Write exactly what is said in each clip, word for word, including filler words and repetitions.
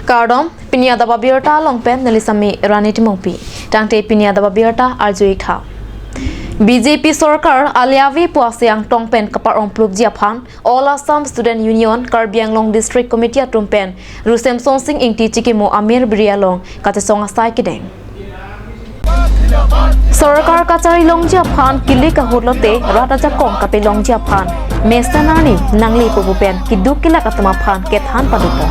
Kardom, pini adap abirta along pen neli Sami Rani Timungpi. Tangte pini adap abirta arju-ik tha. B J P sorkar aliavi puasi angtong pen kapar-ongplupji aphan All Assam Student Union Karbi Anglong District Committee atum pen Ru Semsonsing Ingti chikimo amir biri along kachesong asai kedeng. Sorkar kachari longji aphan kilik ahut lote rat ajakong kapelongji aphan mesen arni nangle pu pen keduk kelak atum aphan kethan padupo.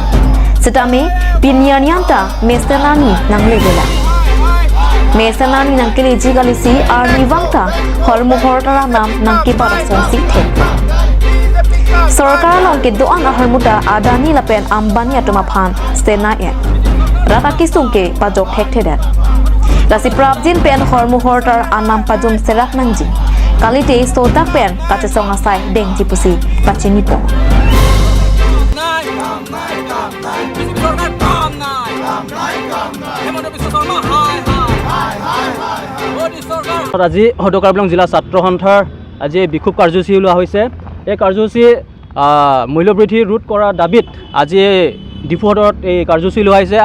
Setame pini arni anta mesen arni nangle vela. Mesen arni nangkeleji kalisi arnivang ta hormu hortar anam nangkebat asonsi thek. Sorkar along kedo-an ahormu ta Adani lapen Ambani atum aphan sena-et. Rat akesung ke pajok thekthedet. Lasi prapjin pen hormu hortar anam pajum serak nangji. Kalite sodak pen kachesong asai dengji pusi pachinipo. আজি সদৌ কাৰ্বি আংলং জিলা ছাত্ৰ সন্থাৰ আজি বিক্ষোভ কাৰ্যসূচী লোৱা হৈছে। এই কাৰ্যসূচী, আহ, মূল্যবৃদ্ধি ৰোধ কৰাৰ দাবীত আজি ডিফু সদৰত এই কাৰ্যসূচী লোৱা হৈছে।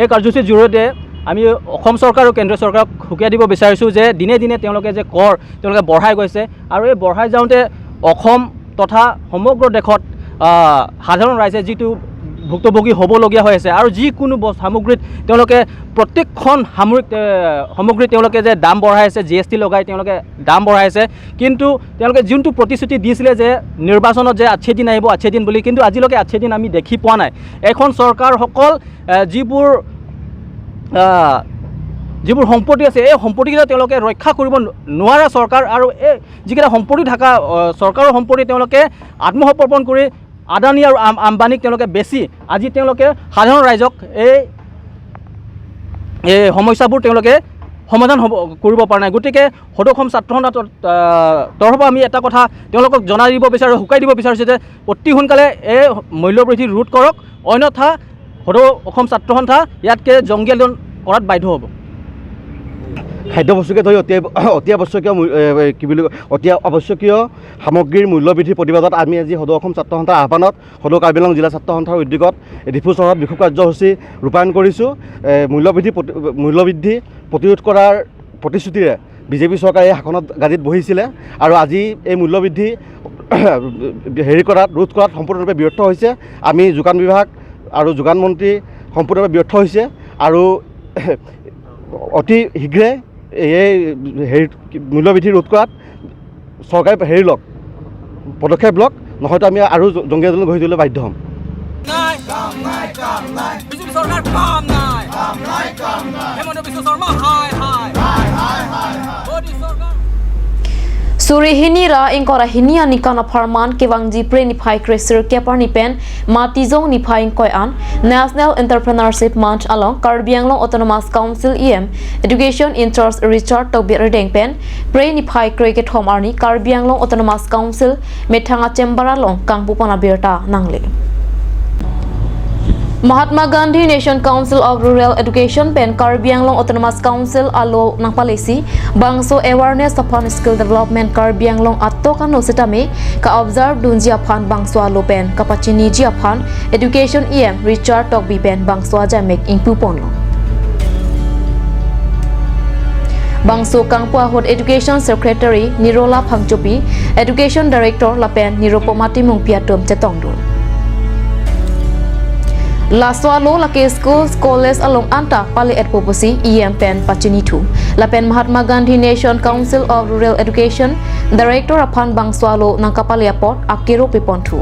এই কাৰ্যসূচীৰ জৰিয়তে আমি অসম চৰকাৰ আৰু কেন্দ্ৰীয় চৰকাৰক সকীয়াই দিব বিচাৰিছোঁ যে দিনে দিনে তেওঁলোকে যে কৰ তেওঁলোকে বঢ়াই গৈছে আৰু এই বঢ়াই যাওঁতে অসম তথা সমগ্ৰ দেশত, আহ, সাধাৰণ ৰাইজে যিটো ভুক্তভোগী হ'বলগীয়া হৈ আছে আৰু যিকোনো বস-, সামগ্ৰীত তেওঁলোকে প্ৰত্যেকখন সামৰিক, এ, সামগ্ৰীত তেওঁলোকে যে দাম বঢ়াই আছে, জি এছ টি লগাই তেওঁলোকে দাম বঢ়াই আছে, কিন্তু তেওঁলোকে যোনটো প্ৰতিশ্ৰুতি দিছিলে যে নিৰ্বাচনত যে আচ্ছেদিন আহিব, আচ্ছেদিন বুলি, কিন্তু আজিলৈকে আচ্ছেদিন আমি দেখি পোৱা নাই। এখন চৰকাৰ সকল, এ, যিবোৰ, আ, যিবোৰ সম্পত্তি আছে, এই সম্পত্তিকেইটা তেওঁলোকে ৰক্ষা কৰিব ন-, নোৱাৰা চৰকাৰ আৰু এই যিকেইটা সম্পত্তি থকা, আ, চৰকাৰৰ সম্পত্তি তেওঁলোকে আত্মসমৰ্পণ কৰি আদানী আৰু আম-, আম্বানীক তেওঁলোকে বেচি আজি তেওঁলোকে সাধাৰণ ৰাইজক এই, এই সমস্যাবোৰ তেওঁলোকে সমাধান হ'ব, কৰিব পৰা নাই। গতিকে সদৌ অসম ছাত্ৰ সন্থাৰ তৰ-, আহ, তৰফৰ পৰা আমি এটা কথা তেওঁলোকক জনাই দিব বিচাৰোঁ, শুনাই দিব বিচাৰিছোঁ যে অতি সোনকালে এই মূল্যবৃদ্ধি ৰোধ কৰক, অন্যথা সদৌ অসম ছাত্ৰ সন্থা ইয়াতকৈ জংগী আন্দোলন কৰাত বাধ্য হ'ব। খাদ্য বস্তুকে ধৰি অতি, অতি আৱশ্যকীয় মূল-, এ, এ, কি বুলি কয়, অতি আৱশ্যকীয় সামগ্ৰীৰ মূল্যবৃদ্ধিৰ প্ৰতিবাদত আমি আজি সদৌ অসম ছাত্ৰ সন্থাৰ আহ্বানত সদৌ কাৰ্বি আংলং জিলা ছাত্ৰ সন্থাৰ উদ্যোগত ডিফু চহৰত বিক্ষোভ কাৰ্যসূচী ৰূপায়ণ কৰিছোঁ। এ, মূল্যবৃদ্ধি প্ৰতি-, মূল্যবৃদ্ধি প্ৰতিৰোধ কৰাৰ প্ৰতিশ্ৰুতিৰে বিজেপি চৰকাৰে এই আসনত গাদীত বহিছিলে আৰু আজি এই মূল্যবৃদ্ধি হেৰি কৰাত, ৰোধ কৰাত সম্পূৰ্ণৰূপে ব্যৰ্থ হৈছে। আমি যোগান বিভাগ আৰু যোগান মন্ত্ৰী সম্পূৰ্ণৰূপে ব্যৰ্থ হৈছে আৰু অতি শীঘ্ৰে এই হেৰি মূল্যবৃদ্ধি ৰোধ কৰাত চৰকাৰে হেৰি লওক, পদক্ষেপ লওক, নহয়তো আমি আৰু জ-, জংগী আন্দোলন গঢ়ি তুলিবলৈ বাধ্য হ'ম। নাই, কাম নাই, কাম নাই। বিজেপি চৰকাৰ কাম নাই। কাম নাই, কাম নাই। হিমন্ত বিশ্ব শৰ্মা হায়, হায়। হায়, হায়, হায়, হায়। মোদী চৰকাৰ। Suri hini ra ingkoi ra hini aningkan apharman kevangji Phre niphai kre sirkep arni pen Matijong niphai ingkoi an National Entrepreneurship Month along Karbi Anglong Autonomous Council E M Education in-charge Richard Tokbi arideng pen Phre niphai kre kethom arni Karbi Anglong Autonomous Council methang a-chamber along kangpu pon abirta nangle. Mahatma Gandhi National Council of Rural Education pen Karbi Anglong Autonomous Council alo nangpalesi bangso awareness aphan skill development Karbi Anglong atok ano setame ka-observe dunji aphan bangso alo pen kapachiniji aphan Education E M Richard Tokbi pen bangso ajamek ingpu ponlo. Bangso kangpu ahut Education Secretary Nirola Phangchopi, Education Director lapen Niropoma Timungpi atum chetongdun. Laso alo lake school, college along anta pale-etpo pusi E M pen pachinithu. Lapen Mahatma Gandhi National Council of Rural Education Director aphan bangso alo nangkapale apot akero piponthu.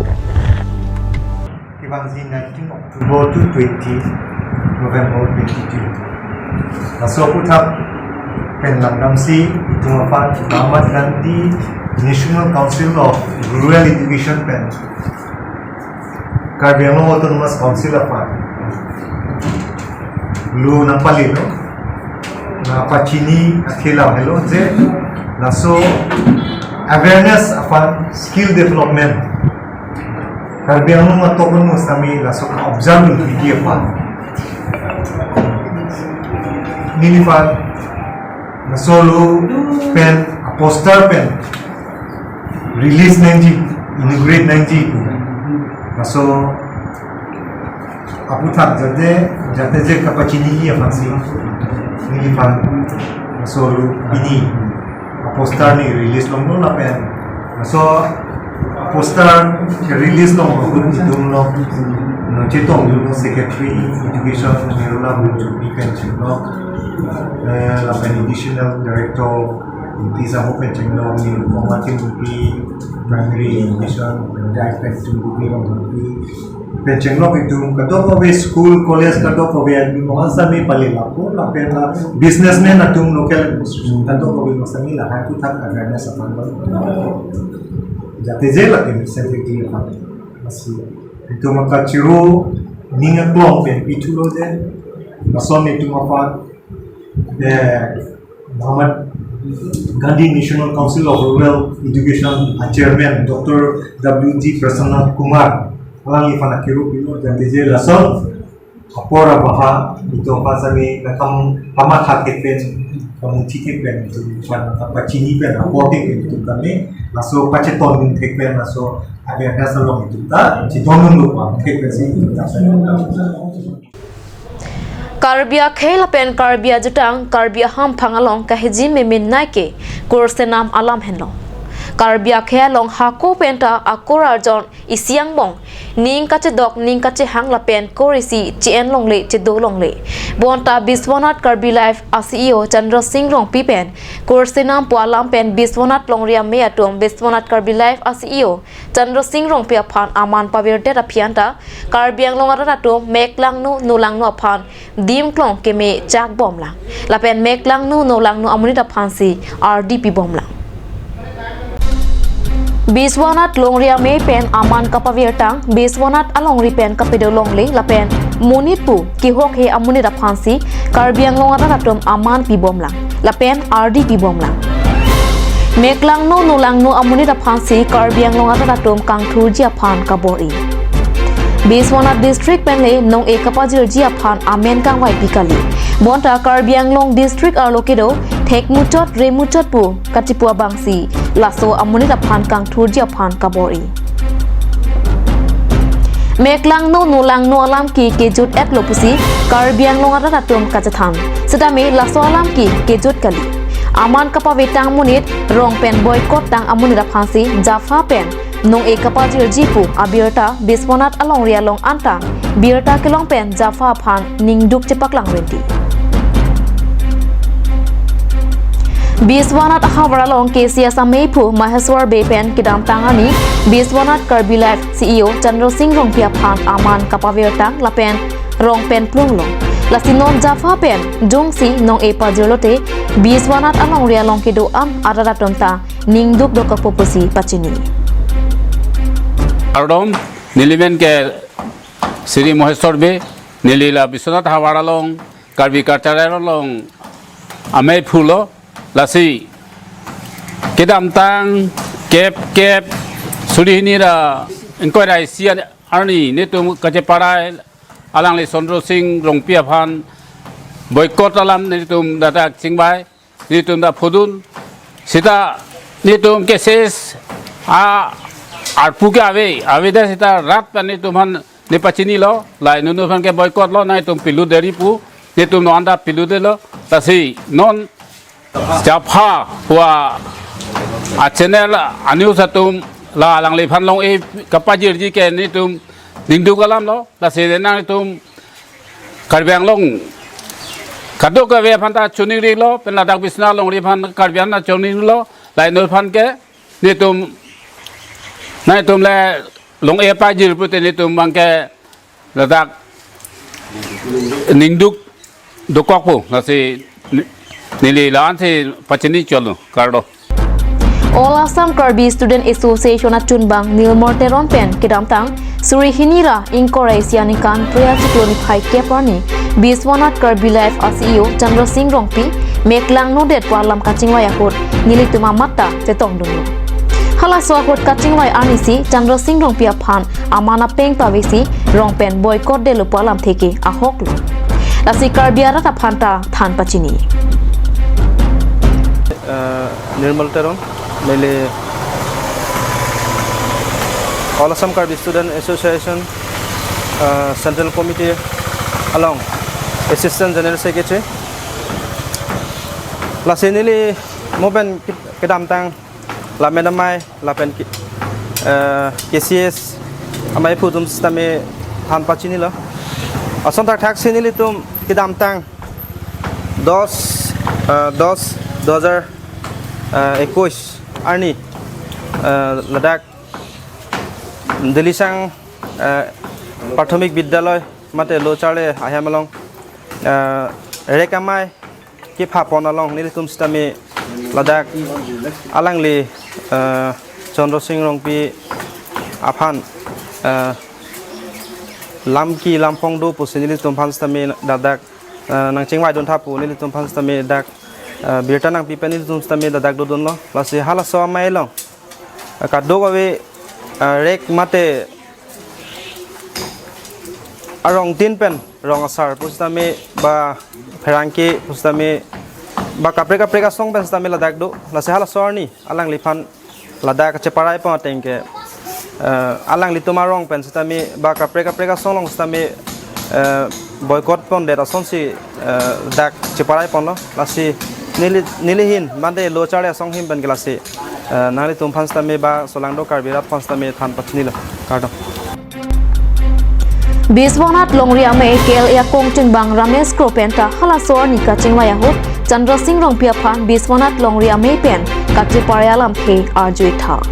Kevangji nineteen October to twenty November twenty twenty. Laso aphuthak pen langdamsi itum aphan Mahatma Gandhi National Council of Rural Education pen Karbi Anglong Autonomous Council aphan lo nangpalelo, nangpachini athela helo je laso awareness aphan skill development Karbi Anglong atok ano setame laso ka-observe dunji aphan neliphan laso alo pen a-poster pen release nangji, inaugurate nangji pu. Laso Aphuthak jate, jate je kapachiniji aphansi neliphan laso pini a-poster ne release longlo lapen laso poster release long ahut itum lo, no, chetongdunlo Secretary Education Nirula Bongchukpi pen chenglok, eh, lapen Additional Director Nitish Sahu pen chenglok, Nirupama Timungpi, Primary Education, Jai pen Timungpi, Bongchukpi pen chenglok itum kadokave school, college kadokave atum mo asami pali lapu lapen la businessman atum local kadokave asami lahai aphuthak awareness aphan lo. Jate je lake mesen thekji aphan. Lasi itum akachiru ning aklong pen pithulo je. Lason itum aphan, eh, Mahatma Gandhi National Council of Rural Education a-chairman Doctor W G Prasanna Kumar alangliphan akiru pilo, jate je lason apor abaha itum aphan sami nakam kamatha thek pen, kamuthi thek pen, itum aphan kapachini pen, apor thek pen itum kami laso pachetongdun thek pen laso awareness along itum ta chetongdunlo thek pensi itum ta. Karbi akhei lapen Karbi ajutang, Karbi ahamphang along kahiji memin naike kursenam alam henlo. Karbi akhei along hako penta akur arjon isi angbong, ning kachedok, ning kachehang lapen kur isi che-en longle, chedo longle. Bonta Biswanath Karbi Live a-C E O Chandra Singh Rongpi pen kursenam pu alam pen Biswanath Longri Amei atum Biswanath Karbi Live a-C E O Chandra Singh Rongpi aphan aman pavirdet aphi anta Karbi Anglong arat atum meklangno nolangno aphan dim klong keme chak bomlang. Lapen meklangno nolangno amonit aphansi ardi pi bomlang. Biswanath Longri Amei pen aman kapavirtang, Biswanath alongri pen kapedo longle lapen monit pu kehokhe amonit aphansi Karbi Anglong arat atum aman pi bomlang lapen ardi pi bomlang. Meklangno nolangno amonit aphansi Karbi Anglong arat atum kangthurji aphan kabor-i. Biswanath District pen le nong-e kapajirji aphan amen kangvaipi kali. Bonta Karbi Anglong District arlo kedo thekmuchot remuchot pu kachipu abangsi laso amonit aphan kangthurji aphan kabor-i. Meklangno nolangno alam ke kejut-etlo pusi Karbi Anglong arat atum kachethan. Setame laso alam ke kejut kali. Aman kapavirtang amonit, rong pen boycott tang amonit aphansi Jaffah pen nong-e kapajirji pu abirta Biswanath alongri along anta birta kelong pen Jaffah aphan ningduk chepaklang renti. Biswanath ahavar along K C S ameiphu Maheswar Bey pen kedamtang arni Biswanath Karbi Live C E O Chandra Singh Rongpi aphan aman kapavirtang lapen rong pen plunglo. Lasi non Jaffah pen jongsi nong-e pajirlote Biswanath alongri along kedo-an arat atum ta ningduk dokokpo pusi pachini. Kardom, neli men ke Sri Maheswar Bey, neli la Biswanath havar along, Karbi Cultural along ameiphu lo, lasi kedamtang kep kep suri hini ra ingkoi ra isi arni netum kacheparai alangli Chandra Singh Rongpi aphan boycott alam netum dak chingvai, netum dak phodun. Seta netum K C S a arpu ke ave, avedet seta rat pen netum aphan nepachinilo, lahei non non aphan ke boycott lo, netum pilut deri pu, netum non anta pilutdetlo, lasi non Jaffah pu a-channel a-news atum la alangliphan long-e kapajirji ke netum ningduk alamlo, lasi nangtum Karbi Anglong kadokave aphan ta choningrilo, pen ladak Biswanath alongri aphan Karbi aphan ta choningrilo, lahei non aphan ke netum, netum le long-e pajir pute netum abang ke ladak ningduk dokokpo, lasi ne-, neli la-ansi pachini cholo, kardom. All Assam Karbi Student Association achunbang Nirmal Teron pen kedamtang suri hini ra ingkoi ra isi aningkan Phre achiklo niphai kep arni Biswanath Karbi Live a-C E O Chandra Singh Rongpi meklangnodet pu alam kachingvai ahut nelitum amat ta chetongdunlo. Halaso ahut kachingvai arnisi Chandra Singh Rongpi aphan aman apeng pavesi rong pen boycott detlo pu alamthe ke ahoklo. Lasi Karbi arat aphan ta than pachini. Eh, Nirmal Teron, neli All Assam Karbi Student Association uh, Central Committee along Assistant General Secretary. Lasi neli mo pen ki-, kedamtang Lammet Amei lapen ki-, uh, K C S ameiphu atum sitame than pachinilo. Ason thakthak si nelitum kedamtang dos, uh, dos, dua hajar, uh, ekuis arni, uh, ladak Dilisang, eh, Prathomik Bidyaloy mate lo charli ahem along, eh, rek amei kepha pon along nelitum sitame ladak alangli, eh, Chandra Sing Rongpi aphan, eh, lam ki lam phong do pusi nelitum aphan sitame ladak, eh, nangchingvai dun tha pu nelitum aphan sitame dak, eh, birta nangpi pen nelitum sitame ladak dodunlo. Lasi halaso amei along, eh, kadokave, eh, rek mate arongtin pen rong asar pusitame ba pherangke pusitame ba kaprek kaprek asong pen sitame ladak do. Lasi halaso arni alangliphan ladak cheparai pon ateng ke, eh, alanglitum arong pen sitame ba kaprek kaprek asong along sitame, eh, boycott pondet asonsi, eh, dak cheparai ponlo. Lasi neli, neli ahin mate lo charli asong ahin pen ke lasi, eh, nanglitum aphan sitame ba solangdo Karbi rat aphan sitame than pachinilo. Kardom. Biswanath Longri Amei K L A akongchunbang Ramesh Kro pen ta halaso arni kachingvai ahut Chandra Sing Rongpi aphan Biswanath Longri Amei pen kacheparai alamthe arjutha.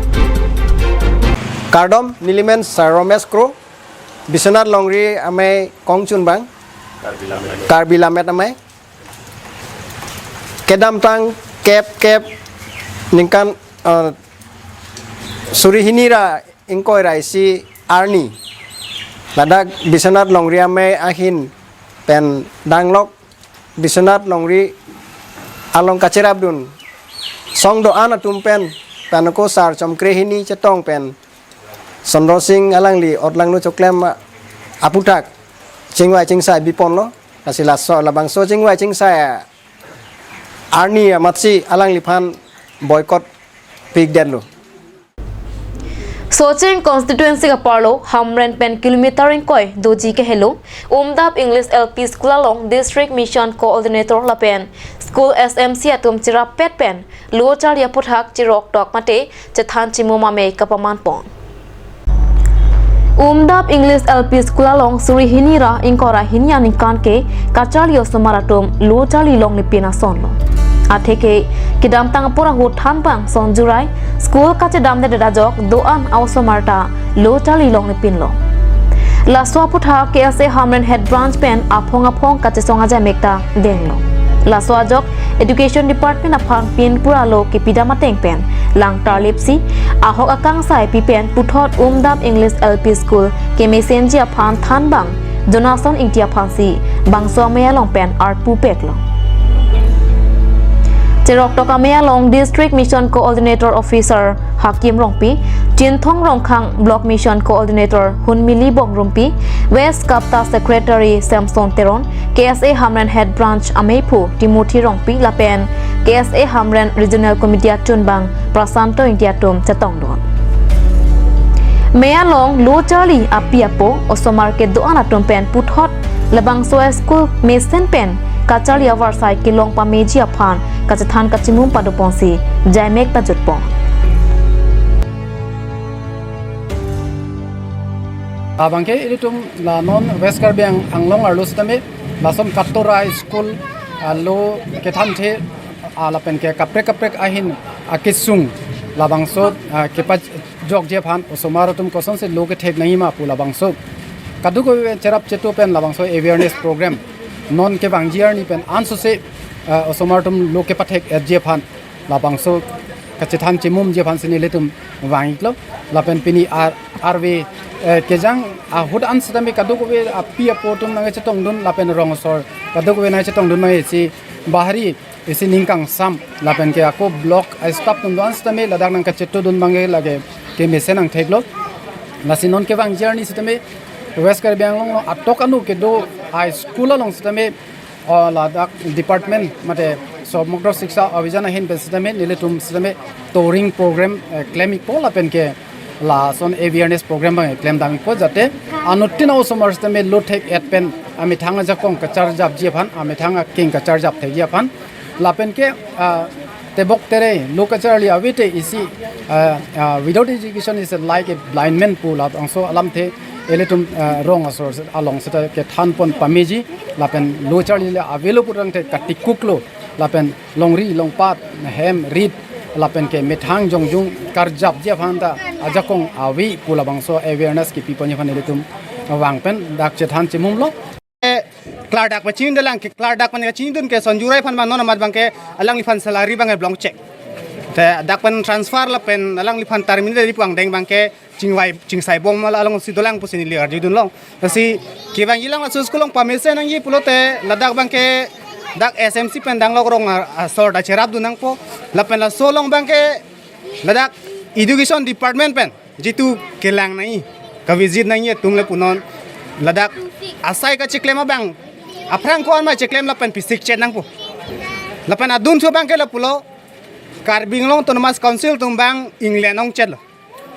Kardom, nelimen Sir Ramesh Kro, Biswanath Longri Amei kongchunbang, Karbi Lammet Amei. Kedamtang kep kep ningkan, eh, suri hini ra ingkoi ra isi arni ladak Biswanath Longri Amei ahin pen danglok Biswanath Longri along kacherapdun song do-an atum pen, pen ako sar chomkre hini chetong pen Chandra Sing alangli otlangno choklem aputhak chingvai chingsai biponlo. Lasi laso labangso chingvai chingsai arni amatsi alangliphan boycott pikdetlo. Socheng constituency kaparlo Hamren pen kilometer ingkoi doji kehelo Umdap English L P School along District Mission Coordinator lapen School S M C atum cherap pet pen lo charli aputhak cherok tok mate chethan chimum amei kapaman pon. Umdap English L P School along suri hini ra ingkoi ra hini aningkan ke kacharli osomar atum lo charli longle pin asonlo. Atheke kedamtang apor ahut thanbang son jurai school kachedamde ajok do-an a-osomar ta lo charli longle pinlo. Laso aputhak K S A Hamren Head Branch pen aphong aphong kachesong ajaimek ta denglo. Laso ajok Education Department aphan pin pura lo kepidam ateng pen langtarlipsi ahok akangsai pi pen puthot Umdap English L P School kemesenji aphan thanbang Jonathan Ingti aphansi bangso amei along pen arpu peklo. Cherok tok amei along District Mission Coordinator Officer Hakim Rongpi, Chinthong Rongkhang Block Mission Coordinator Hunmili Bongrumpi, West Kapta Secretary Samson Teron, K S A Hamren Head Branch ameiphu Timothy Rongpi lapen K S A Hamren Regional Committee achunbang Prasanto Ingti atum chetongdun. Mei along lo charli api apo osomar kedo-an atum pen puthot labangso school mesen pen kacharli avarsai kelong pameji aphan kachethan kachimum padoponsi jaimek pajutpon. Abangke ilitum la non West Karbi Ang-, Anglong arlo sitame lason Katora school, ah, lo kethan the, ah, lapen ke kaprek kaprek ahin akesung labangso, ah, kepajokji aphan osomar atum kosonsi lo kethek nangjima pu labangso kadokave cherap cheto pen labangso awareness program non kevangji arni pen ansose, ah, osomar atum lo kepathek etji aphan labangso kachethan chimumji aphansi nelitum vang-iklo. Lapen pini ar-, arve, eh, kejang ahut an sitame kadokave api apo atum nangchetongdun lapen rong asor kadokave nangchetongdun abangsi bahari isi ning kangsam lapen ke ako block a-staff atum do-an sitame ladak nangkachetodun abangke lake kemesen nangtheklo. Lasi non kevangji arni sitame West Karbi Anglong along atok anu kedo a-school along sitame, oh, ladak department mate Somogro Shiksha Abhiyan ahin pen sitame nelitum sitame touring program, eh, klem-ikpo lapen ke Lason awareness program abang klem dam ikpo, jate anuttin a-osomar sitame lo thek-et pen amethang ajakong kacharjapji aphan, amethang aking kacharjap thekji aphan. Lapen ke, ah, tebok tere lo kacharli ave te isi, ah, ah, without education is like a blind man pu labangso alamthe ilitum, ah, rong asor along seta kethan pon pameji, lapen lo charli le avelo putangte katikuk lo, lapen longri longpat, hem rit, lapen ke methang jongjung karjapji aphan ta ajakong ave pu labangso awareness kepi ponji aphan ilitum vang pen dak chethan chimum lo. Klardak pachini dolang ke, klardak pen kachinidun ke Sonjurai aphan abang non amat abang ke alangliphan salary abang ke blong chek. Te dak pen transfer lapen alangliphan terminate ri pu angdeng abang ke chingvai chingsai bom mala alongsi dolang pusi neli arjudun long. Lasi kevangji lang laso school along pamesen nangji pulote ladak abang ke dak S M C pen danglok rong a, asor ta cherapdun nangpo. Lapen laso along abang ke ladak education department pen jitu kelang nangji, kavisit nangji atum le punon ladak asai kacheklem abang aphrang ko-an ma cheklem lapen pisik chet nangpo. Lapen adunthu abang ke lapulo Karbi Anglong Autonomous Council atum abang England ong chet lo.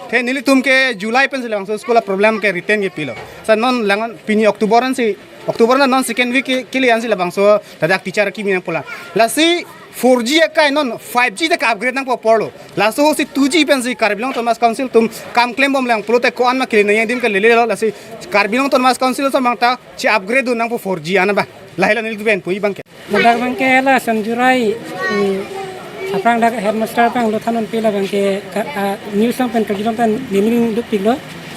Te nelitum ke July pensi labangso school a-problem ke written kepilo. Sa non lang pini October ansi, October na non second week ke, kili ansi labangso ladak teacher kimi nangpo la. Lasi four G akai non five G ta ka-upgrade nangpo apor lo. Laso si two G pensi Karbi Anglong Autonomous Council atum kam klem bom lang pulote ko-an ma kili nangji adim ke lele lo, lasi Karbi Anglong Autonomous Council atum abang ta che-upgrade dun nangpo four G an abang. Lahai lo nelitum pen puji abang ke. Ladak abang ke la Sonjurai, mm, aphrang dak headmaster abang lo than unpe labang ke ka, a, news along pen karjulong tan neli ning dukpik lo.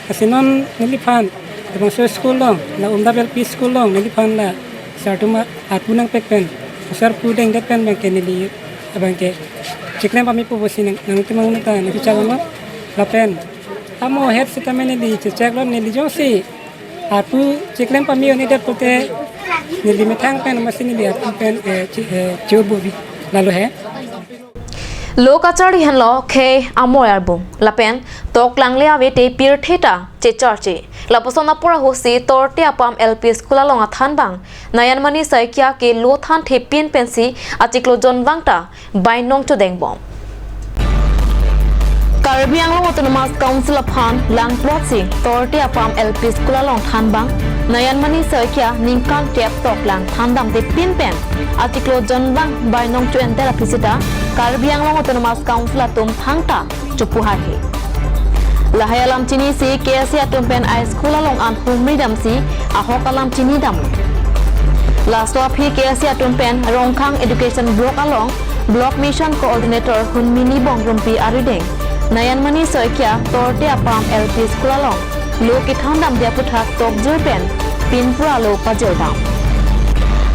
Lasi non neliphan labangso school along, la Umdap L P school along neliphan la sir atum arpu nangpek pen, sir pu dengdet pen abang ke neli abang ke cheklem pame pu pusi nang, nangtum abang ta nangcharli lo. Lapen amo head sitame neli chechek lo, neli jongsi arpu cheklem pame un-edet pulote neli methang pen amatsi neli arpu pen, eh, che, eh, che-o bubi lalo he. Lo kacharli henlo khei amoi arbung lapen toklang le ave te pirthe ta checharche. Lapuson apor ahut si Torte Apam L P School along athan abang Nayanmani Saikia ke lo thanthe pin pensi achiklo jonvang ta bainong chodeng bom. Karbi Anglong Autonomous Council aphan langplot si Torte Apam L P School along than abang Nayanmani Saikia ningkan kep toklang than damte pin pen achiklo jonvang bainong cho-enter aphi seta Karbi Anglong Autonomous Council atum thangta chopuhai he. Lahai alam chinisi K S A atum pen a-school along an humri damsi ahok alam chinidam. Laso aphi K S A atum pen Rongkhang Education Block along Block Mission Coordinator Hunmini Bongrumpi arideng Nayanmani Saikia Torte Apam L P School along lo kethan damde aputhak tokjir pen pinpura lo pajirdam.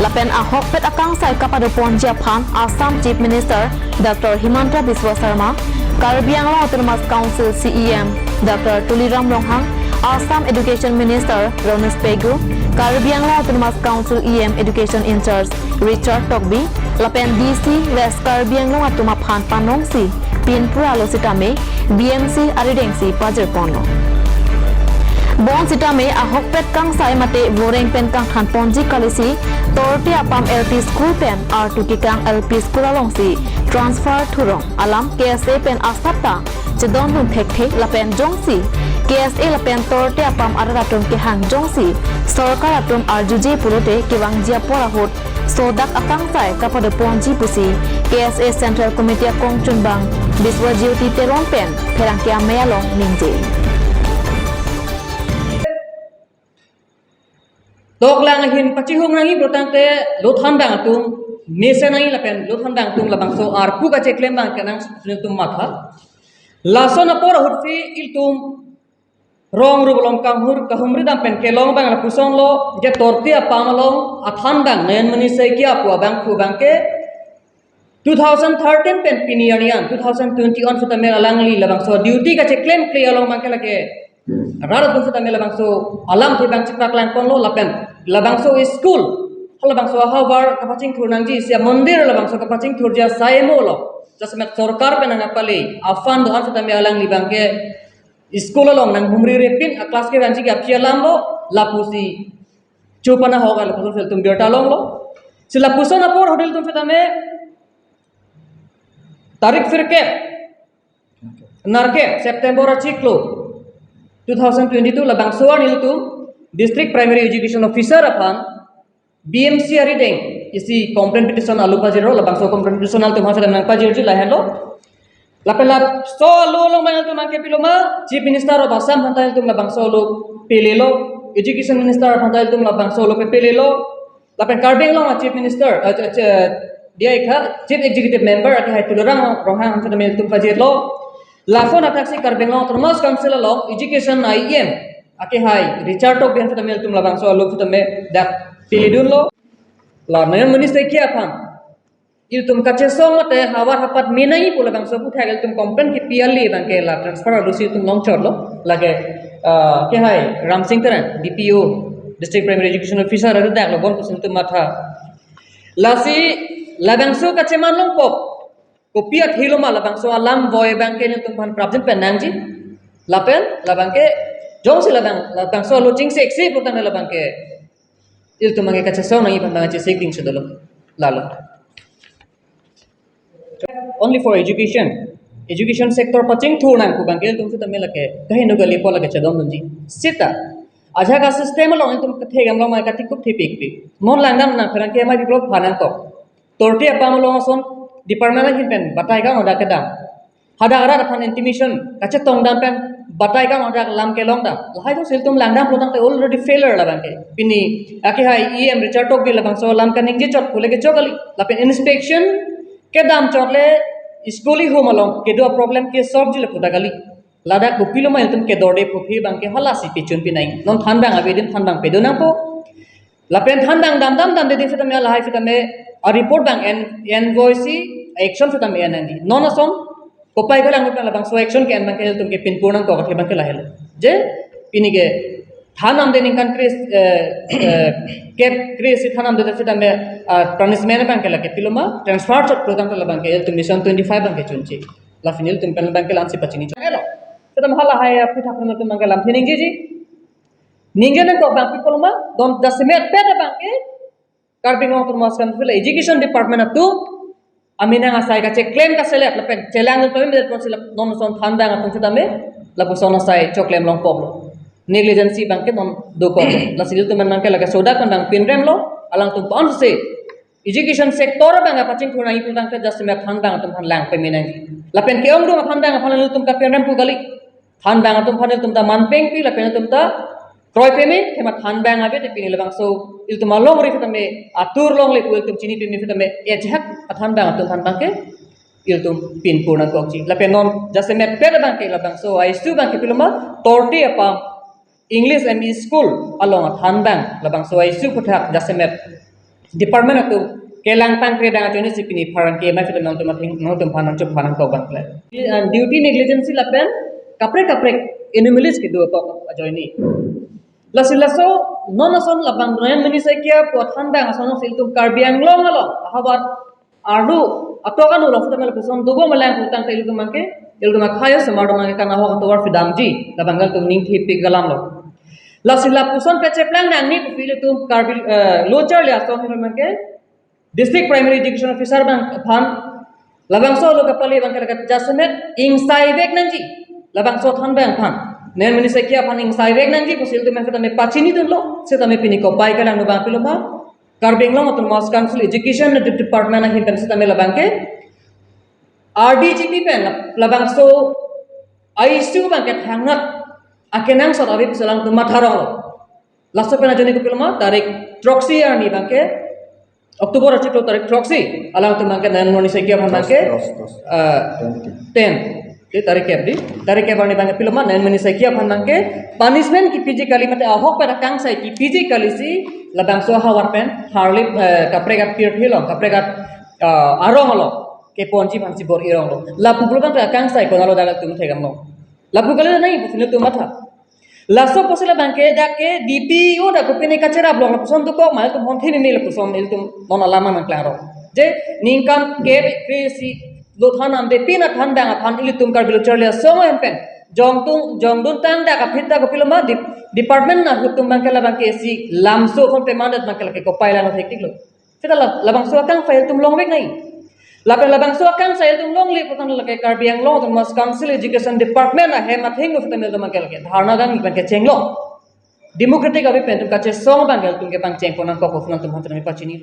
Lapen ahokpet akangsai kapado ponji aphan Assam Chief Minister Doctor Himanta Biswa Sarma, Karbi Anglong Autonomous Council C E M Doctor Tuliram Ronghang, Assam Education Minister Ronojoy Pegu, Karbi Anglong Autonomous Council E M Education in-charge Richard Tokbi, lapen D C West Karbi Anglong atum aphan panongsi pinpura lo sitame B M C aridengsi pajir ponlo. Bonsitame ahokpet kangsai mate voreng pen kangthan ponji kalisi Torte Apam L P School pen artu kekang L P School alongsi transfer thurong alam K S A pen asap ta chedondun thekthe lapen jongsi K S A lapen Torte Apam arat atum kehang jongsi sorkar atum arjuje pulote kevangji apor ahut sodak akangsai kapado ponji pusi K S A Central Committee akongchunbang Biswajyoti Teron pen pherangke amei along ningje. Toklang ahin pachihung nangji pulotangte lo than abang atum mesen nangji lapen lo than abang atum labangso arpu kacheklem abang kenang atum matha. Lason apor ahut si ilitum rong rup along kanghur kahumri dam pen kelong abang lapuson lo, je Torte Apam along athan abang Nayanmani Saikia pu abangphu abang ke two thousand thirteen pen pini arni an two thousand twenty-one sitame alangli labangso duty kacheklem kle along abang ke lake rat atum sitame labangso alamthe abang chipaklang ponlo lapen labangso school, labangso ahavar kapachingthur nangji isi amondir labangso kapachingthurji asai mo lo. Jasemet sorkar pen nangkapale a-fund do-an sitame alangli abang ke school along nanghumri repin a-class kevangji ke aphi alam lo, lapusi chupana hoga lapuson ilitum birta longlo. Si lapuson apor ahut ilitum sitame tarik phirkep, nerkep September achiklo two thousand twenty-two labangso arni ilitum District Primary Education Officer aphan B M C arideng isi complaint petition alo pajirlo, labangso complaint petition ilitum aphan nangpajirji lahenlo. Lapen laso alo along abang ilitum nangkepiloma, Chief Minister of Assam aphanta ilitum labangso alo pelelo, Education Minister aphanta ilitum labangso alo pe pelelo, lapen Karbi Anglong a Chief Minister, eh, eh, eh, diya ikha Chief Executive Member akehai Tuliram Ronghang aphanta ilitum pajirlo. Laso nathaksi Karbi Anglong Autonomous Council along Education I E M akehai Richard Tokbi aphanta ilitum labangso alo aphanta dak pilidunlo. La Nayan Muni Saikia aphan ilitum kachesong mate havar hapat me nangji pu labangso aputhak ilitum complaint kipi ale abangke la transfer alosi ilitum longchotlo. Lake, ah, akehai Ramsing Terang, D P O, District Primary Education Officer, ado daklo bon pusi ilitum matha. Lasi labangso kacheman longpo, kopi athiloma labangso alam voi abangke ilitum aphan prapjin pen nangji. Lapen labangke jongsi labang, labangso alo chingseksi putang labangke ilitum abangke kachesong nangji aphan abang chesik ding si dolo. Lalo. Only for education. Education sector pachingthur nang pu abangke ilitum sitame lake kaheno kali pu lake chedondunji. Sita ajak a system along ilitum kethek amlong mai katikup thepikpik. Non langdam nang pherangke amei biplop phanang kok. Torti apam along ason department ahin pen batai kang oda kedam. Hadak arat aphan intimidation kachetong dam pen batai kang oda lam kelong dam. Lahai jongsi ilitum langdam putangte already failure labangke. Pini akehai E M Richard Tokbi labangso lam kaningje chot pule kechok kali. Lapen inspection kedam chot le school ihum along kedo problem ke solve ji le puta kali. Ladak kopiloma ilitum kedorde puphi abangke halasi pechun pinai. Non thanbang avedin thanbang pedo nangpo. Lapen thanbang dam dam dam dedin sitame lahai sitame a report abang en, en voice action sitame en nangji. Non ason kopai kelang pen labangso action ke-en abangke ilitum ke pinpur nangkok athe abangke lahelo. Je pini ke than damde ningkan kre-, eh, eh, kep kre-isi than damde sitame, ah, punishment abangke lake piloma transfer chot putangte labangke ilitum mission twenty-five abangke chunche. Lapen ilitum pen abangke lamsi pachini chot. Elo. Sitame halahai aputhak pen ilitum abangke lamthe ningjeji. Ningje nangkok abang pi koloma, non jasemet pen abangke Karbi Anglong Autonomous Council Education Department atum aminang asai kacheklem kaselet lapen chelang pen pen sila non ason thanbang atum sitame lapuson asai choklem longpoklo. Negligence abangke non dokok. Lasi ilitum abangke lake sodak pen abang pinremlo, alangtum ponsi education sector abang pachingthur nangji putangte jasemet thanbang atum aphan lang peme nangji. Lapen ke-ongdung thanbang aphan ilitum kapinrem pu kali. Thanbang atum aphan ilitum ta manpengpi lapen ilitum ta kroi peme, athema thanbang ave te pini labangso ilitum alongri sitame atur longle pu ilitum chini peme sitame ejak thanbang atum aphan abangke ilitum pinpur nangkokji. Lapen non jasemet pen abangke labangso issue abangke piloma Torti apam English M E School along thanbang labangso issue aputhak jasemet department atum kelang pangkre dang ajoine si pini pherangke amei sitame nangtum atheng nangtum aphan nangchophan nangkok abang kle. Duty negligence lapen kaprek kaprek anomalies kedo kok ajoine. Lasi laso non ason labang Nayan Muni Saikia pu thanbang ason si ilitum Karbi Anglong along ahavar arlo atok anu along sitame lapuson dobom lang putangte ilitum abangke ilitum akhai osomar atum abangke kanahok atovar pidamji labang ilitum ningthepik alamlo. Lasi lapuson pacheplang nangji pu ilitum Karbi, eh, lo charli asong ahin abangke District Primary Education Officer abang aphan labangso alo kapale abangke lake jasemet ingsaivek nangji. Labangso thanbang aphan Nayan Muni Saikia aphan ingsaivek nangji pusi ilitum abangke tame pachinidunlo. Sitame pini kopai kelang abang piloma Karbi Anglong Autonomous Council Education Department ahin pen sitame labangke R D G P pen labangso issue abangke thangnat akenangsot ave pusi alangtum matha ronglo. Laso pen ajoine kopiloma tarik throksi arni abangke October achiklo tarik throksi alangtum abangke Nayan Muni Saikia aphan abangke, dos, dos. Ah, twenty. Ten. Di tarik kep di. Tarik kep arni abangke piloma Nayan Muni Saikia aphan abangke punishment kipiji kali mate ahok pen akangsai kipiji kali si labangso ahavar pen harlip, eh, kaprek apirthe along, kaprek, ah, arong along keponji aphansi bor-i ronglo. Lapu pulo abangke akangsai konatlo dak ilitum theklonglo. Lapu kali nangji pusi ilitum matha. Laso pusi labangke dak ke D P O dak kopine kacherap long lapuson dokok ma ilitum honthe meme lapuson ilitum non alam nangklangrong. Je ningkan kep kre-isi lo than damde pini thanbang aphan ilitum Karbi lo charli asong ahin pen jongtung jongdun tang dak aphi ta kopiloma dep-, department ahutum abangke labangke isi lamso ason pemandet abangke lake kopai lang thektiklo. Sita la-, labangso akangsai ilitum longvek nangji. Lapen labangso akangsai atum longle putanglo lake Karbi Anglong Autonomous Council Education Department ahem athengno sitame atum ke lake dharna kangni pen kechenglo. Democratic avi pen atum kachesong abang ke atum kepangcheng pon nangkok, koson atum aphan sitame pachini.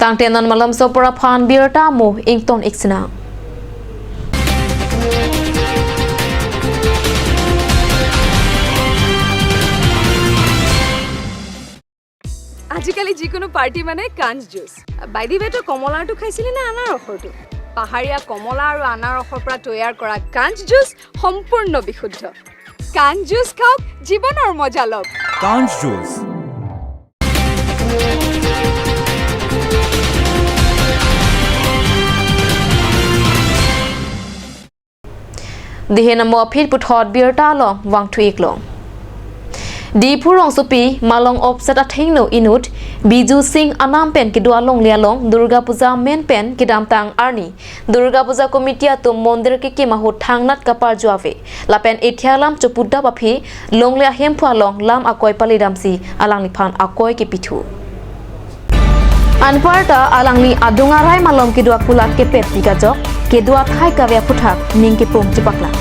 Tangte non malomso apor aphan birta mo ington ik sinang. আজিকালি যিকোনো পাৰ্টি মানে কাঞ্চ juice. By the ৱে, তই কমলাৰটো খাইছিলি নে আনাৰসৰটো? পাহাৰীয়া কমলা আৰু আনাৰসৰ পৰা তৈয়াৰ কৰা কাঞ্চ জুচ সম্পূৰ্ণ বিশুদ্ধ। কাঞ্চ জুচ খাওক, জীৱনৰ মজা লওক। কাঞ্চ juice. Dihe namo aphi puthot birta along vangthu iklo. Diphu rongsopi Malong Opsat athengno inut Biju Singh anam pen kedo alongle along Durga Puja men pen kedamtang arni Durga Puja Committee atum mondir kekim ahut thangnat kaparjo ave. Lapen ethia alam chopudap aphi longle ahemphu along lam akoi palidamsi alangliphan akoi kepithu. Anparta alangli adung arai malom kedo akulat kepet pik ajok, kedo athai kave aphuthak ning kepung chepaklang.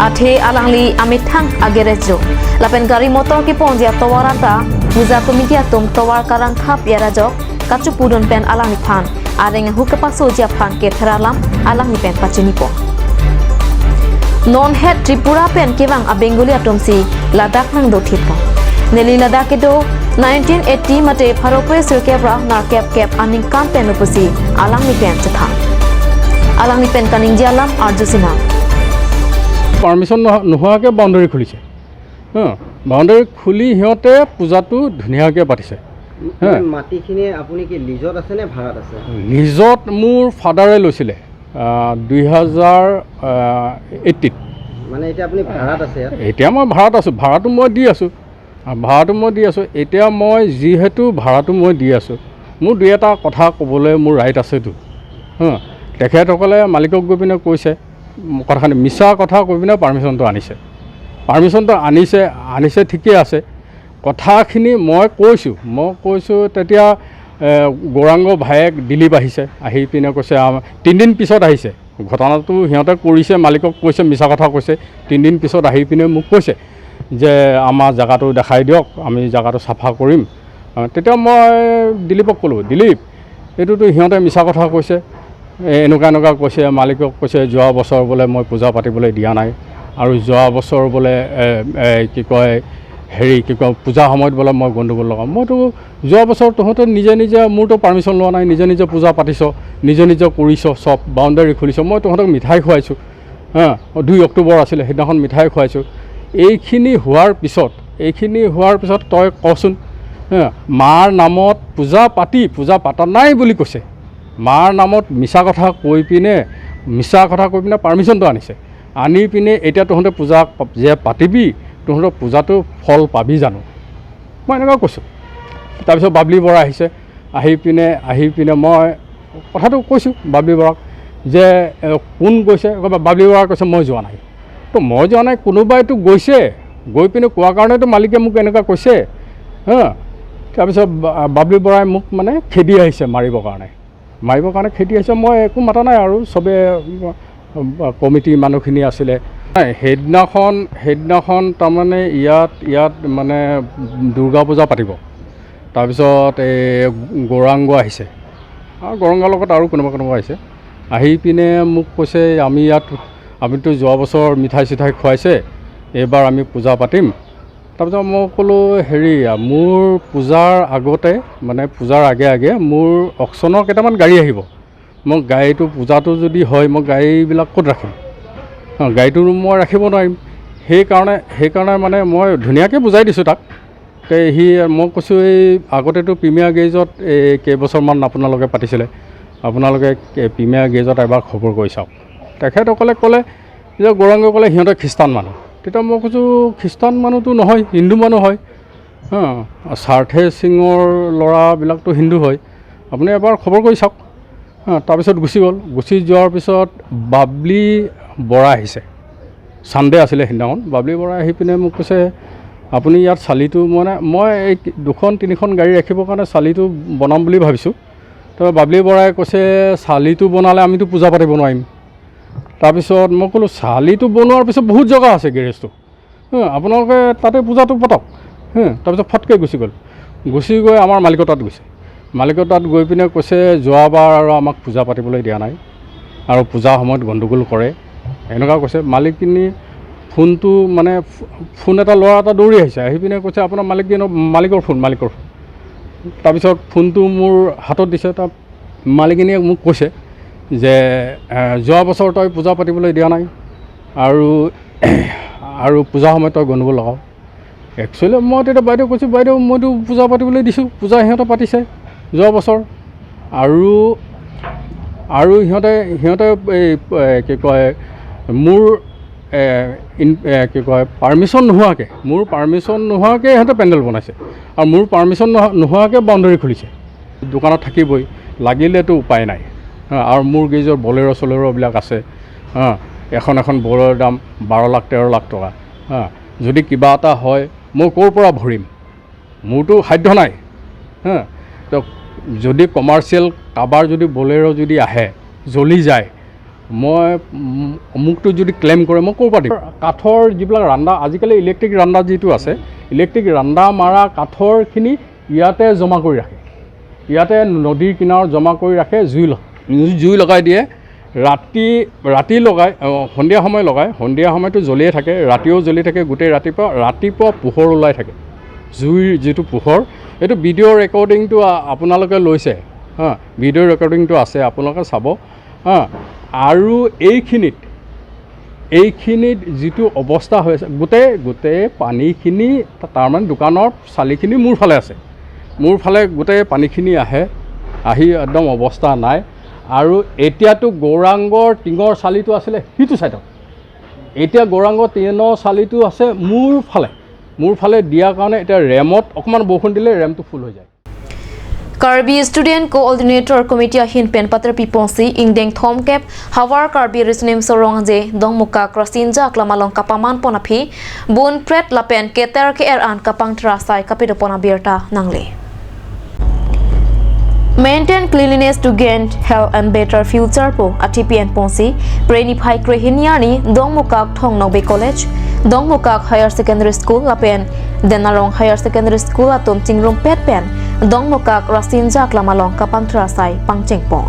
Athe alangli amethang agerejo. Lapen gari motor kepongji atovar anta Puja Committee atum tovar karangkhap yar ajok kachopudun pen alangliphan areng ahu kepasoji aphan kether alam alangli pen pachinipo. Non het Tripura pen kevang a-Bengali atumsi ladak nangdothitpo. Neli ladak kedo nineteen eighty mate pharo kre sirkep ra nerkep kep aningkan pen lo pusi alangli pen chethan. Alangli pen kaningje alam arju sinang. Permission নোহোৱাকৈ বাউণ্ডেৰী খুলিছে। হা, বাউণ্ডেৰী খুলি সিহঁতে পূজাটো ধুনীয়াকৈ পাতিছে। হা। মানে মাটিখিনি আপুনি কি লিজত আছে নে ভাড়াত আছে? লিজত মোৰ ফাদাৰে লৈছিলে, আহ, দুই হাজাৰ এইটিত। মানে এতিয়া আপুনি ভাড়াত আছে ইয়াত? এতিয়া মই ভাড়াত আছোঁ, ভাড়াটো মই দি আছোঁ। আহ, ভাড়াটো মই দি আছোঁ। এতিয়া মই যিহেতু ভাড়াটো মই দি আছোঁ, মোৰ দুই এটা কথা ক'বলৈ মোৰ ৰাইট আছেতো। হা, তেখেতসকলে মালিকক গৈ পিনে কৈছে, কথাখিনি মিছা কথা কৈ পিনে পাৰ্মিশ্যনটো আনিছে। পাৰ্মিশ্যনটো আনিছে, আনিছে ঠিকে আছে। কথাখিনি মই কৈছোঁ, মই কৈছোঁ তেতিয়া, এ, গৌৰাংগ ভায়েক দিলীপ আহিছে, আহি পিনে কৈছে, আম-, তিনিদিন পিছত আহিছে। ঘটনাটো সিহঁতে কৰিছে, মালিকক কৈছে, মিছা কথা কৈছে। তিনিদিন পিছত আহি পিনে মোক কৈছে যে, "আমাৰ জেগাটো দেখাই দিয়ক, আমি জেগাটো চাফা কৰিম।" আ, তেতিয়া মই দিলীপক ক'লোঁ, "দিলীপ, এইটোতো সিহঁতে মিছা কথা কৈছে, এ, এনেকুৱা এনেকুৱা কৈছে, মালিকক কৈছে, যোৱা বছৰ বোলে মই পূজা পাতিবলৈ দিয়া নাই, আৰু যোৱা বছৰ বোলে, এ, এ, কি কয়, হেৰি, কি কয়, পূজা সময়ত বোলে মই গণ্ডগোল লগাম।" মইতো যোৱা বছৰ তহঁতে নিজে নিজে, মোৰতো পাৰ্মিশ্যন লোৱা নাই, নিজে নিজে পূজা পাতিছ, নিজে নিজে কৰিছ, চব বাউণ্ডেৰী খুলিছ, মই তহঁতক মিঠাই খুৱাইছোঁ। হা, দুই অক্টোবৰ আছিলে, সেইদিনাখন মিঠাই খুৱাইছোঁ। এইখিনি হোৱাৰ পিছত, এইখিনি হোৱাৰ পিছত তই কচোন, হা, মাৰ নামত পূজা পাতি, পূজা পাতা নাই বুলি কৈছে। মাৰ নামত মিছা কথা কৈ পিনে, মিছা কথা কৈ পিনে পাৰ্মিশ্যনটো আনিছে। আনি পিনে এতিয়া তহঁতে পূজা প-, যে পাতিবি, তহঁতৰ পূজাটো ফল পাবি জানো? মই এনেকুৱা কৈছোঁ। তাৰপিছত বাবলি বৰা আহিছে, আহি পিনে, আহি পিনে মই কথাটো কৈছোঁ বাবলি বৰাক যে, এ, কোন গৈছে? কয়, বাবলি বৰাই কৈছে, "মই যোৱা নাই।" তো মই যোৱা নাই, কোনোবাইতো গৈছে, গৈ পিনে কোৱাৰ কাৰণেতো মালিকে মোক এনেকুৱা কৈছে। হা, তাৰপিছত বা-, বাবলি বৰাই মোক মানে খেদি আহিছে মাৰিবৰ কাৰণে, মাৰিবৰ কাৰণে খেদি আহিছে। মই একো মাতা নাই আৰু, চবে, উম, কমিটি মানুহখিনি আছিলে। নাই, সেইদিনাখন, সেইদিনাখন তাৰমানে ইয়াত, ইয়াত মানে দুৰ্গা পূজা পাতিব। তাৰপিছত এই গৌৰাংগ আহিছে, আৰু গৌৰাংগৰ লগত আৰু কোনোবা কোনোবা আহিছে। আহি পিনে মোক কৈছে, "আমি ইয়াত, আপুনিতো যোৱা বছৰ মিঠাই চিঠাই খুৱাইছে, এইবাৰ আমি পূজা পাতিম।" তাৰপিছত মই ক'লোঁ, "হেৰি, মোৰ পূজাৰ আগতে, মানে পূজাৰ আগে আগে মোৰ অকশ্যনৰ কেইটামান গাড়ী আহিব। মই গাড়ীটো, পূজাটো যদি হয়, মই গাড়ীবিলাক ক'ত ৰাখিম? হা, গাড়ীটো মই ৰাখিব নোৱাৰিম।" সেইকাৰণে, সেইকাৰণে মানে মই ধুনীয়াকৈ বুজাই দিছোঁ তাক। তে সি, মই কৈছোঁ, "এই আগতেতো প্ৰিমিয়াৰ গেজত এই কেইবছৰমান আপোনালোকে পাতিছিলে, আপোনালোকে কে-, প্ৰিমিয়াৰ গেজত এবাৰ খবৰ কৰি চাওক।" তেখেতসকলে ক'লে যে, গৌৰাংগই ক'লে, "সিহঁতে খ্ৰীষ্টান মানুহ।" তেতিয়া মই কৈছোঁ, "খ্ৰীষ্টান মানুহতো নহয়, হিন্দু মানুহ হয়। হা, সাৰ্থে সিঙৰ ল'ৰাবিলাকতো হিন্দু হয়, আপুনি এবাৰ খবৰ কৰি চাওক।" হা, তাৰপিছত গুচি গ'ল। গুচি যোৱাৰ পিছত বাবলি বৰা আহিছে, ছানডে আছিলে সেইদিনাখন। বাবলি বৰা আহি পিনে মোক কৈছে, "আপুনি ইয়াত চালিটো, মানে মই এই দুখন তিনিখন গাড়ী ৰাখিবৰ কাৰণে চালিটো বনাম বুলি ভাবিছোঁ।" তো বাবলি বৰাই কৈছে, "চালিটো বনালে আমিতো পূজা পাতিব নোৱাৰিম।" তাৰপিছত মই ক'লোঁ, "চালিটো বনোৱাৰ পিছত বহুত জেগা আছে গেৰেজটো, হা, আপোনালোকে তাতে পূজাটো পাতক।" হা, তাৰপিছত ফটকৈ গুচি গ'ল। গুচি গৈ আমাৰ মালিকৰ তাত গৈছে। মালিকৰ তাত গৈ পিনে কৈছে, "যোৱাবাৰ আৰু আমাক পূজা পাতিবলৈ দিয়া নাই আৰু পূজাৰ সময়ত গণ্ডগোল কৰে।" এনেকুৱা কৈছে। মালিকজনী ফোনটো মানে ফো-, ফোন এটা, ল'ৰা এটা দৌৰি আহিছে, আহি পিনে কৈছে, "আপোনাৰ মালিকজনৰ, মালিকৰ ফোন, মালিকৰ ফোন।" তাৰপিছত ফোনটো মোৰ হাতত দিছে। তাৰ মালিকজনীয়ে মোক কৈছে যে, "এ, যোৱা বছৰ তই পূজা পাতিবলৈ দিয়া নাই আৰু, আৰু পূজা সময়ত তই গণ্ডগোল লগাৱ।" একচুৱেলি মই তেতিয়া বাইদেউ কৈছোঁ, "বাইদেউ, মইতো পূজা পাতিবলৈ দিছোঁ, পূজা সিহঁতে পাতিছে যোৱা বছৰ, আৰু, আৰু সিহঁতে, সিহঁতে এই, এ, কি কয়, মোৰ, এ, ইন-, এ, কি কয়, পাৰ্মিশ্যন নোহোৱাকৈ, মোৰ পাৰ্মিশ্যন নোহোৱাকৈ সিহঁতে পেণ্ডেল বনাইছে আৰু মোৰ পাৰ্মিশ্যন নোহোৱা-, নোহোৱাকৈ বাউণ্ডেৰী খুলিছে। দোকানত থাকিবই, লাগিলেতো উপায় নাই।" হা, আৰু মোৰ গেৰেজৰ বলেৰ' চলেৰ'বিলাক আছে। হা, এখন এখন বলেৰ'ৰ দাম বাৰ লাখ, তেৰ লাখ টকা। হা, যদি কিবা এটা হয়, মই ক'ৰ পৰা ভৰিম? মোৰতো সাধ্য নাই। হা, তো যদি কমাৰ্চিয়েল কাৰোবাৰ যদি বলেৰ' যদি আহে, জ্বলি যায়, মই, উম, মোকতো যদি ক্লেইম কৰে, মই ক'ৰ পৰা দিম? কাঠৰ যিবিলাক ৰান্দা, আজিকালি ইলেক্ট্ৰিক ৰান্দা যিটো আছে, ইলেক্ট্ৰিক ৰান্দা মাৰা কাঠৰখিনি ইয়াতে জমা কৰি ৰাখে। ইয়াতে নদীৰ কিনাৰত জমা কৰি ৰাখে, জুই ল-, জুই লগাই দিয়ে। ৰাতি, ৰাতি লগাই, অ, সন্ধিয়া সময় লগাই, সন্ধিয়া সময়তো জ্বলিয়ে থাকে, ৰাতিও জ্বলি থাকে, গোটেই ৰাতিপুৱা, ৰাতিপুৱা পোহৰ ওলাই থাকে। জুইৰ যিটো পোহৰ, এইটো ভিডিঅ' ৰেকৰ্ডিংটো আ-, আপোনালোকে লৈছে, হা, ভিডিঅ' ৰেকৰ্ডিংটো আছে, আপোনালোকে চাব, হা। আৰু এইখিনিত, এইখিনিত যিটো অৱস্থা হৈ আছে, গোটেই, গোটেই পানীখিনি, তা-, তাৰমানে দোকানৰ চালিখিনি মোৰ ফালে আছে, মোৰ ফালে গোটেই পানীখিনি আহে, আহি একদম অৱস্থা নাই। আৰু এতিয়াতো গৌৰাংগৰ টিঙৰ চালিটো আছিলে সিটো ছাইডত, এতিয়া গৌৰাংগৰ টিঙৰ চালিটো আছে মোৰ ফালে, মোৰ ফালে দিয়াৰ কাৰণে এতিয়া ৰেমত অকণমান বৰষুণ দিলে ৰেমটো ফুল হৈ যায়। Karbi Student Coordinator Committee ahin pen patrapi ponsi ingdeng thomkep Havar Karbi Riso Nimso Rongje Dongmukak Rasinja Aklam along kapaman pon aphi bun pret lapen keter ke-er an kapangthir asai kapado pon abirta nangle. Maintain cleanliness to gain health and better future pu athi pi-en ponsi Preni phai krehini arni Dongmukak Thong Nokbe College, Dongmukak Higher Secondary School lapen Denarong Higher Secondary School atum chingrumpet pen Dongmukak Rasinja Aklam along kapangthir asai pangcheng pon.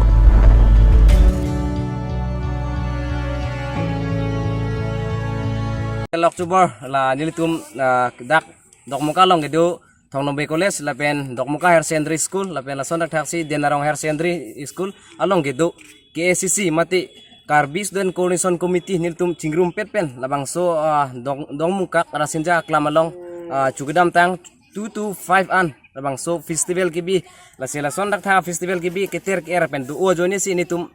Lok chubor la nelitum, ah, dak Dongmukak along kedo Thong Nokbe College lapen Dongmukak Higher Secondary School lapen lason thakthak si Denarong Higher Secondary School along kedo K A C C mate Karbi Student Coordination Committee nelitum chingrumpet pen labangso, ah, Dong, Dongmukak Rasinja Aklam along, ah, chukidamtang two to five an labangso festival kebi, lasi lason thakthak festival kebi keter ke-er pen do-o ajoine si nelitum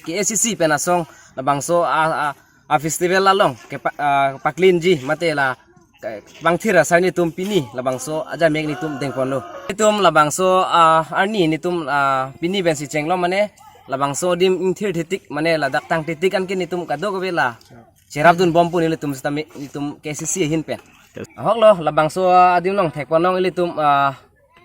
K A C C pen asong labangso, ah, ah, ah, festival along kepa-, ah, pa-clean ji mate la ke-, pangthir asai nelitum pini labangso ajamek nelitum dengponlo. Nelitum labangso, ah, arni nelitum, ah, pini pensi chenglo mane labangso adim ingthir thetik mane ladak tang thetik anke nelitum kadokave la cherapdun bom pu nelitum sitame nelitum K A C C ahin pen. Ahoklo labangso adim along thekponlong ilitum, ah,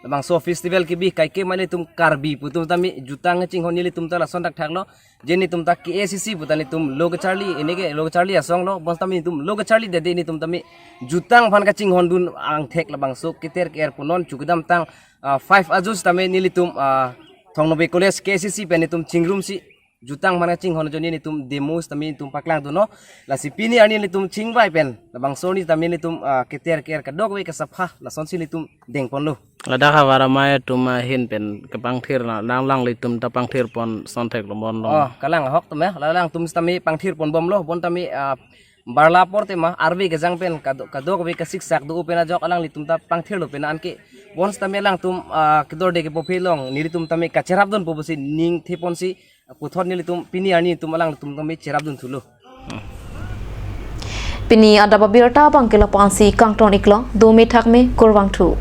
labangso festival kebi kaike mane nelitum Karbi pu atum tame jutang chinghon nelitum ta lason thakthaklo. Je nelitum ta K A C C pu ta nelitum lo kacharli, ene ke lo kacharli asong lo, bonsitame nelitum lo kacharli dede nelitum tame jutang aphan kachinghondun angthek labangso keter ke-er punon chukidamtang, ah, five ajo sitame nelitum, ah, Thong Nokbe College K A C C pen nelitum chingrumsi jutang aphan kachinghon ajoine nelitum demo sitame nelitum paklangdunlo. Lasi pini arni nelitum chingvai pen labangso arni tame nelitum, ah, keter ke-er kadokave kasapha lasonsi nelitum dengponlo. Ladak havar amei atum ahin pen kepangthir na, lang, alanglitum ta pangthir pon sonthek lo, bonlo. Oh, kalang ahok atum ya, alangtum sitame pangthir pon bomlo, bon tame, ah, barla apor tema arve kejang pen kado-, kadokave kasiksak do pen ajok alanglitum ta pangthirlo pen anke bonsitame alangtum, ah, kedorde kepo aphi along nelitum tame kacherapdun pu pusi ning theponsi puthot nelitum pini arni nelitum alangtum tame cherapdun thulo. Pini adap abirta abangke lapu-ansi kangton iklo, dome thakme, kurvangthu.